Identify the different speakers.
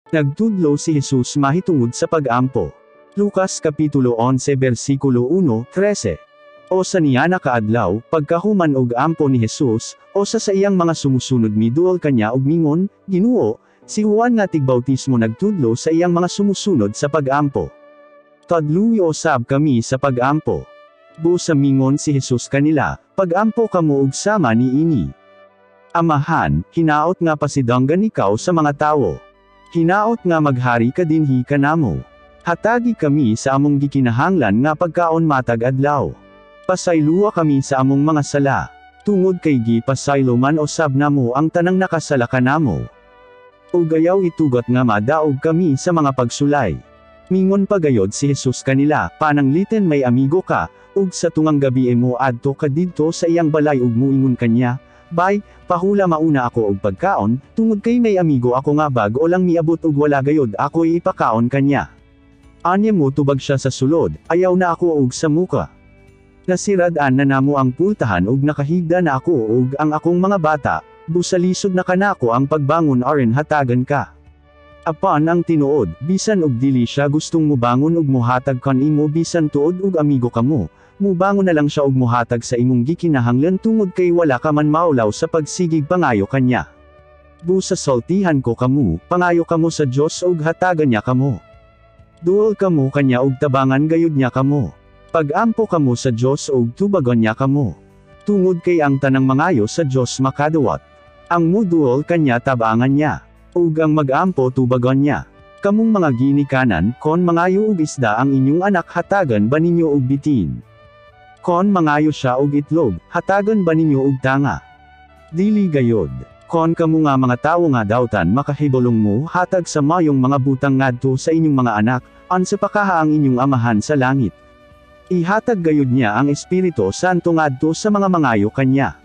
Speaker 1: Nagtudlo si Jesus mahitungod sa pag-ampo. Lucas Kapitulo 11 versikulo 1, 13. O sa niana kaadlaw, pagkahuman og ampo ni Jesus, usa sa iyang mga sumusunod miduol kanya og mingon, "Ginoo, si Juan nga tigbautismo nagtudlo sa iyang mga sumusunod sa pag-ampo. Tudloi usab kami sa pag-ampo." Busa mingon si Jesus kanila, "Pag-ampo kamo og sama niini. Amahan, hinaot nga pasidunggan ikaw sa mga tawo. Hinaot nga maghari ka dinhi kanamo. Hatagi kami sa among gikinahanglan nga pagkaon matag adlaw. Pasayloa kami sa among mga sala, tungod kay gipasaylo man usab namo ang tanang nakasala kanamo. Ug ayaw itugot nga madaog kami sa mga pagsulay." Mingon pagayod si Jesus kanila, "Pananglitan may amigo ka, ug sa tungang gabi mo adto ka didto sa iyang balay ug muingon kanya, 'Bay, pahula mauna ako og pagkaon, tungod kay may amigo ako nga bag-o lang miabot ug wala gayod ako ipakaon kanya.' Anya mo tubag siya sa sulod, 'Ayaw na ako og samuka. Nasirad-an na namo ang pultahan ug nakahigda na ako ug ang akong mga bata, busa lisod na kanako ang pagbangon aron hatagan ka.' Apan ang tinuod, bisan og dili siya gustong mubangon ug muhatag kanimo bisan tuod og amigo kamo, mubangon na lang siya og muhatag sa imong gikinahanglan tungod kay wala ka man maulaw sa pagsigig pangayo kanya. Busa sultihan ko kamo, pangayo kamo sa Dios ug hatagan niya kamo. Duol kamo kanya ug tabangan gayud niya kamo. Pag-ampo kamo sa Dios ug tubagon niya kamo. Tungod kay ang tanang mangayo sa Dios makadawat. Ang muduol kanya tabangan niya. Ug ang mag-ampo tubagon niya. Kamong mga ginikanan, kon mangayo og isda ang inyong anak, hatagan ba ninyo og bitin? Kon mangayo siya og itlog, hatagan ba ninyo og tanga? Dili gayod. Kon kamo nga mga tawo nga dautan makahibalong mo hatag sa mayong mga butang ngadto sa inyong mga anak, unsa pa kaha ang inyong Amahan sa langit? Ihatag gayud niya ang Espiritu Santo ngadto sa mga mangayo kanya.